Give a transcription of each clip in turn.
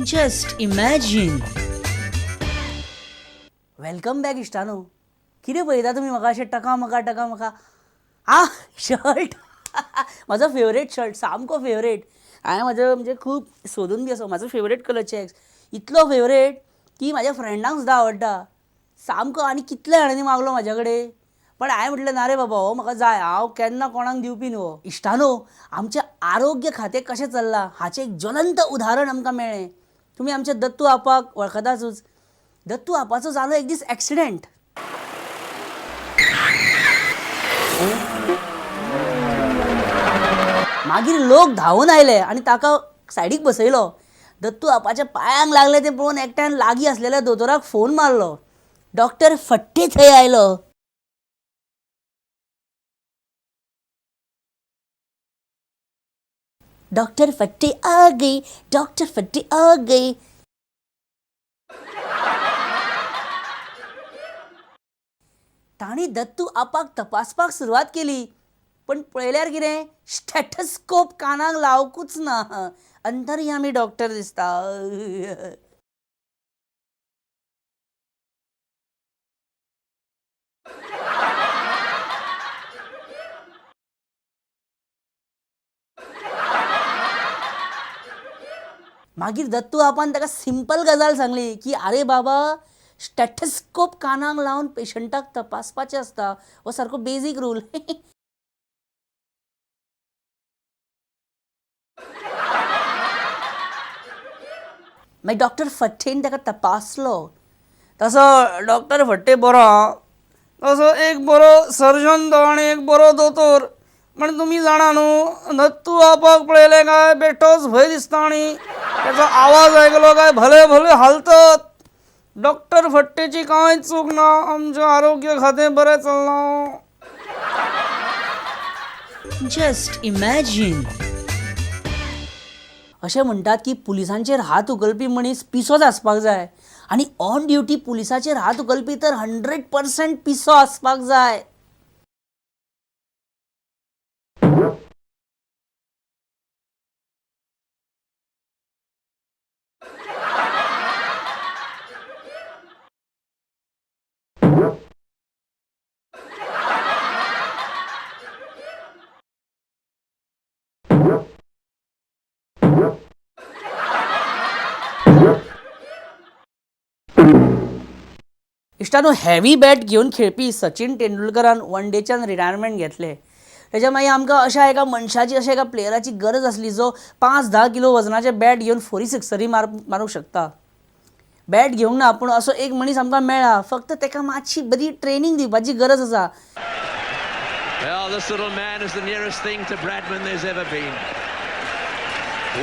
Just imagine. Welcome back इश्टानो. कितें पळयता तुमी म्हाका अशें टका मका टका मका? आ शर्ट म्हाजो फेवरेट शर्ट, सामको फेवरेट. हांवें म्हाजो म्हणजे खूब सोदून बी आसा म्हाजो फेवरेट कलर चॅक्स, इतलो फेवरेट की म्हाज्या फ्रेंडांक सुद्दां आवडटा सामको. आनी कितल्या जाणांनी मागलो म्हाज्या कडेन, पण हांवें म्हटलें ना रे बाबा, हो म्हाका जाय, हांव केन्ना कोणाक दिवपी न्हू हो. इश्टानो, आमचें आरोग्य खातें कशें चल्लां हाचें एक ज्वलंत उदाहरण आमकां मेळ्ळें. तुमी आमच्या दत्तू आपाक वळखताच. दत्तू आपाचो जालो एक दीस एक्सिडेंट. मागीर लोक धांवून आयले आनी ताका सायडीक बसयलो. दत्तू आपाच्या पांयांक लागले ते पळोवन एकट्यान लागीं आसलेल्या दोतोराक फोन मारलो. डॉक्टर फट्टे थंय आयलो. डॉक्टर फट्टे आ गई, डॉक्टर फट्टे आ गई. तांणी दत्तू आपाक तपासपाक सुरवात केली, पण पळयल्यार कितें, स्टेथोस्कोप कानाक लावकूच ना. अंतर्यामी डॉक्टर दिसता. मागीर दत्तू आपान ताका सिंपल गजाल सांगली की आरे बाबा, स्टेथोस्कोप कानाक लावन पेशंटाक तपासपाचें आसता, हो सारको बेजीक रूल. मागीर डॉक्टर फट्टेन ताका तपासलो. तसो डॉक्टर फट्टे बरो आं, तसो एक बरो सर्जन तो आनी एक बरो दोतोर. पण तुमी जाणा न्हू, दत्तू आपाक पळयलें काय बेठोच भंय दिसता आनी ताचो आवाज आयकलो काय भले भले हालतात. डॉक्टर फट्टेची कांय चूक ना, आमचें आरोग्य खातें बरें चल्लां. Just imagine. अशें म्हणटात की पुलिसांचेर हात उखलपी मनीस पिसोच आसपाक जाय, आनी ऑन ड्युटी पुलिसाचेर हात उखलपी तर 100% पिसो आसपाक जाय. इश्टानो, हेवी बॅट घेवन खेळपी सचिन तेंडुलकरान वन डेच्यान रिटायरमेंट घेतलें. तेच्या मागीर आमकां अशा एका मनशाची, अशा एका प्लेयराची गरज आसली जो 5-10 किलो वजनाचें बॅट घेवन फोरी सिक्सरी मारूंक शकता. बॅट घेवंक ना, पूण असो एक मनीस आमकां मेळ्ळा. फक्त ताका मातशी बरी ट्रेनींग दिवपाची गरज आसा. Well, this little man is the nearest thing to Bradman there's ever been.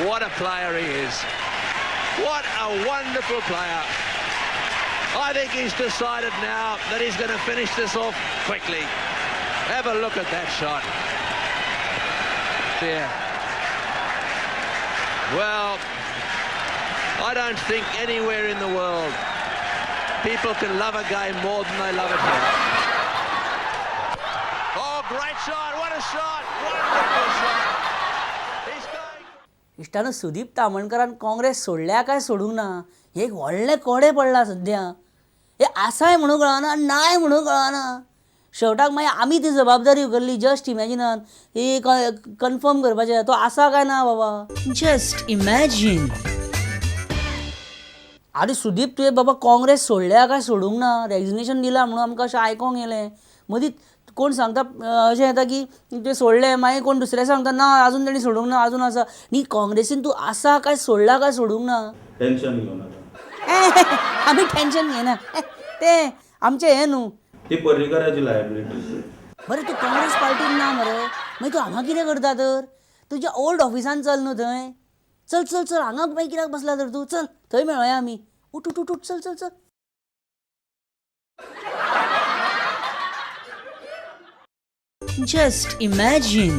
What a player he is. What a wonderful player. I think he's decided now that he's going to finish this off quickly. Have a look at that shot. There. Well, I don't think anywhere in the world people can love a game more than they love it here. Oh, great shot. What a shot. Wonderful shot. He's going. इश्टानो, Sudeep तामणकरान Congress सोडल्या काय सोडूंक ना हे एक व्हडलें कोडें पडलां सद्या. हे आसाय म्हणून कळना, नाय म्हणून कळना. शेवटाक मागीर आमी ती जबाबदारी उखल्ली. जस्ट इमॅजिनान ही कन्फर्म करपाचें तो आसा काय ना बाबा. Just imagine. आरे सुदीप, तुवें बाबा काँग्रेस सोडल्या काय सोडूंक ना, रेजिग्नेशन दिलां म्हणून आमकां अशें आयकोंक येयलें. मदींच कोण सांगता अशें येता की तुवें सोडलें, मागीर कोण दुसरें सांगता ना अजून तेणी सोडूंक ना, अजून आसा. न्ही, काँग्रेसीन तूं आसा काय सोडला काय सोडूंक ना? टेन्शन घेवं नाका. आमी टेन्शन घेना, तें आमचें हें न्हू. ती पर्रीकराची लायबिलिटी. बरें, तूं काँग्रेस पार्टीन ना मरे, मागीर तूं हांगा कितें करता तर? तुज्या ओल्ड ऑफिसान चल न्हू थंय. चल चल चल, हांगा मागीर कित्याक बसला तर तूं? चल थंय मेळोया आमी. उठ उठ उठ, चल चल चल. Just imagine.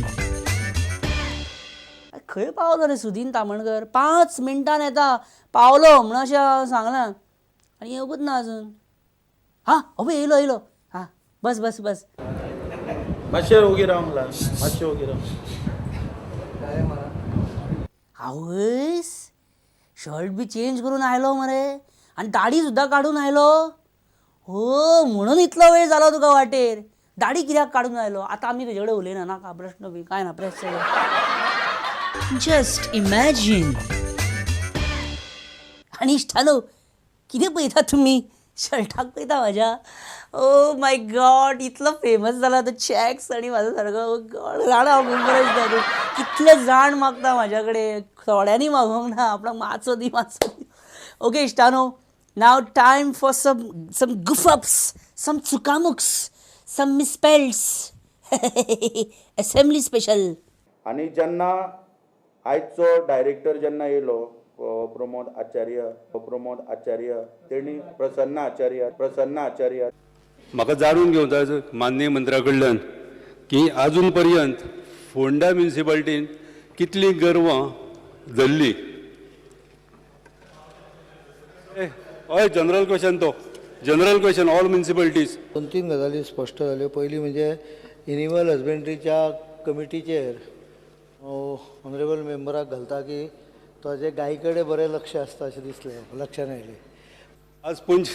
खंय पावलो रे सुदीन तामणकर? 5 मिनटान येता पावलो म्हणून अशें सांगलां आनी येवकूच ना अजून. हां, अबे येयलो येयलो. हां, बस बस बस. मातशें ओगी रावंक लाय, मातशें ओगी राव. आवयस, शर्ट बी चेंज करून आयलो मरे आनी दाडी सुद्दां काडून आयलो. हो म्हणून इतलो वेळ जालो तुका वाटेर. दाडी कित्याक काडून आयलो? आतां आमी तुजे कडेन उलयना, नाका प्रश्न बी कांय ना. Press Just imagine. आनी इश्टानो कितें पळयता तुमी? शर्टाक पळयता म्हाज्या? ओ my God, इतलो फेमस जाला तो चॅक्स आनी म्हाजो सारको. गॉड जाणा हांव खूब बरें दिसता तूं. कितले जाण मागता म्हाज्या कडेन, थोड्यांनी मागोंक ना आपणाक, मातसो दी मातसो दी. ओके इश्टानो, now time for some goof ups, some चुकामुक्स, some misspells, assembly special. आनी जेन्ना आयचो डायरेक्टर जेन्ना येयलो प्रमोद आचार्य, प्रमोद आचार्य तेणी प्रसन्न आचार्य, प्रसन्न आचार्य. म्हाका जाणून घेवंक जाय माननीय मंत्र्या कडल्यान की आजून पर्यंत फोंडा म्युनिसिपालिटीन कितलीं गोरवां धरलीं? हय, जनरल क्वेश्चन तो, जनरल क्वेश्चन ऑल म्युनिसिपालिटीज. दोन तीन गजाली स्पश्ट जाल्यो. पयली म्हणजे एनिमल हजबंड्रीच्या कमिटीचेर ऑनरेबल मेंबराक घालता की ताजें गायी कडेन बरें लक्ष आसता अशें दिसलें, लक्षान आयलें. आज पंच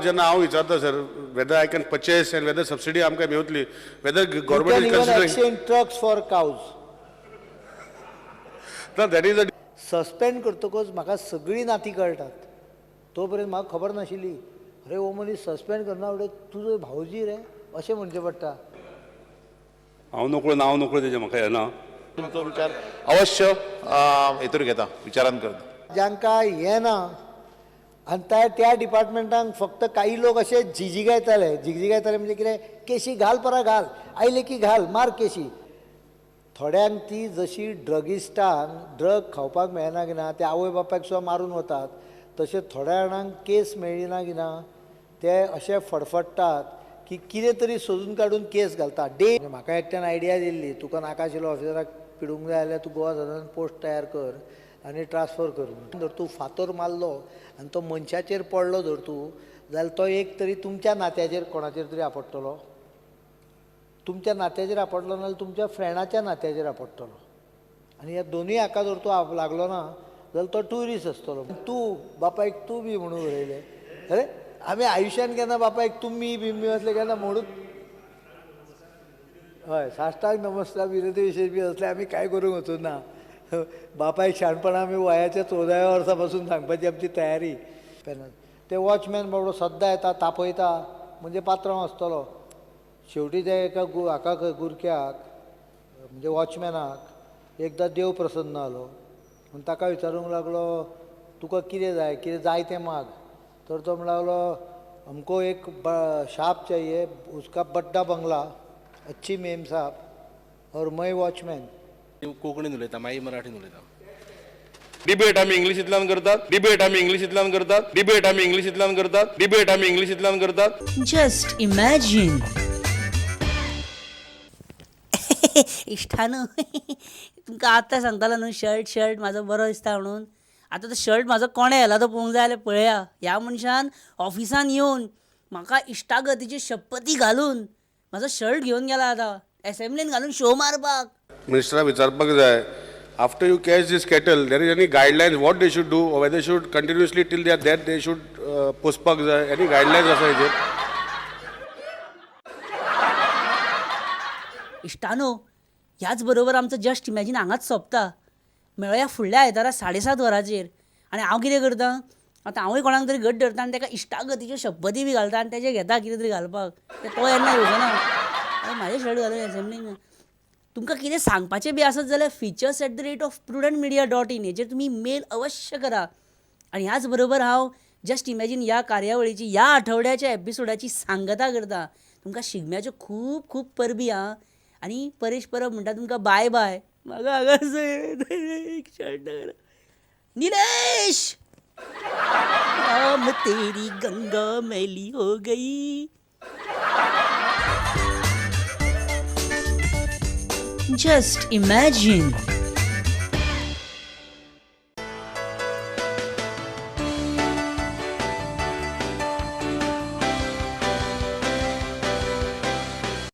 जेन्ना हांव विचारता sir, whether I can purchase and whether subsidy आमकां मेवतली, whether government is even considering exchange trucks for cows. ना, that is a suspend करतकच म्हाका सगळीं नातीं कळटात, तो पर्यंत म्हाका खबर नाशिल्ली. अरे, हो मनीस सस्पेंड करना फुडें तुजो भावजी रे अशें म्हणचें पडटा. हांव नकळो, नांव नकळो तेजें, म्हाका येना. तुमचो विचार अवश्य हेतूर घेता, विचारान करता. जांकां येना आनी त्या त्या डिपार्टमेंटांक फक्त काही लोक अशे झिगझिगायताले. झिगझिगायताले म्हणजे कितें, केशी घाल परा घाल, आयले की घाल मार केशी. थोड्यांक ती जशी ड्रगिस्टांक ड्रग खावपाक मेळना की ना ते आवय बापायक सुद्दां मारून वतात, तशें थोड्या जाणांक केस मेळ्ळी ना की ना ते अशे फडफडटात की कितें तरी सोदून काडून केस घालता. डे म्हाका एकट्यान आयडिया दिल्ली, तुका नाका आशिल्लो ऑफिसराक पिडूंक जाय जाल्यार तूं गोवा सदन पोस्ट तयार कर आनी ट्रान्सफर कर म्हणून. जर तूं फातर मारलो आनी तो मनशाचेर पडलो जर तूं जाल्यार तो एक तरी तुमच्या नात्याचेर कोणाचेर तरी आपडटलो. तुमच्या नात्याचेर आपडलो ना जाल्यार तुमच्या फ्रेंडाच्या नात्याचेर आपडटलो. आनी ह्या दोनूय हाका जर तूं लागलो ना जाल्यार तो ट्युरिस्ट आसतलो. तूं बापायक तूं बी म्हणून उलयलें. अरे आमी आयुश्यान केन्ना बापायक तुमी बिम्मी असलें केन्ना म्हणून. हय, साश्टांग नमस्कार विरोधी विशेश बी असलें आमी कांय करूंक वचूं ना. बापायक शाणपणां आमी वयाच्या 14व्या वर्सा पासून सांगपाची आमची तयारी. पेनल ते वॉचमॅन बाबडो सद्दां येता तापयता, म्हणजे पात्रांव आसतलो. शेवटी ते एका हाका गुरख्याक म्हणजे वॉचमॅनाक एकदां देव प्रसन्न जालो म्हूण ताका विचारूंक लागलो, तुका कितें जाय, कितें जाय तें माग. तर तो म्हणूंक लागलो, हमको एक शाप चाहिए, उसका बड्डा बंगला, अच्छी मेम साहब और मैं वॉचमॅन. कोंकणीन उलयता, मागीर मराठीन उलयता. डिबेट आमी इंग्लिशींतल्यान करतात, डिबेट आमी इंग्लिशींतल्यान करतात, डिबेट आमी इंग्लिशींतल्यान करतात, डिबेट आमी इंग्लिशींतल्यान करतात. Just imagine. इश्टानो, तुमकां आत्तां सांगतालो न्हू शर्ट शर्ट म्हाजो बरो दिसता म्हणून. आतां तो शर्ट म्हाजो कोणें व्हेला तो पळोवंक जाय जाल्यार पळया. ह्या मनशान ऑफिसान येवन म्हाका इश्टागतीची शपथी घालून म्हाजो शर्ट घेवन गेला, आतां एसेंब्लीन घालून शो मारपाक. मिनिस्टराक विचारपाक जाय, after you catch this cattle, there is any guidelines what they should do, whether should continuously till their death they should पोसपाक जाय, एनी गायडलायन्स आसा हेजेर? इश्टानो, ह्याच बरोबर आमचो जस्ट इमॅजीन हांगाच सोंपता. मेळया फुडल्या आयतारा 7:30 वरांचेर. आनी हांव कितें करता आतां, हांवूय कोणाक तरी घट धरता आनी ताका इश्टागतीच्यो शपथी बी घालता आनी तेजे घेता कितें तरी घालपाक. ते तो येन्ना येवचो ना म्हाजें शर्ट घालून एसेंब्लीन. तुमकां कितें सांगपाचें बी आसत जाल्यार features@prudentmedia.in हेचेर तुमी मेल अवश्य करा. आनी ह्याच बरोबर हांव जस्ट इमॅजीन ह्या कार्यावळीची, ह्या आठवड्याच्या एपिसोडाची सांगता करता. तुमकां शिगम्याच्यो खूब खूब परबी आं. आनी परेश परब म्हणटा तुमकां बाय बाय. म्हाका हांगा एक शर्ट. निलेश, राम तेरी गंगा मैली हो गई. Just imagine.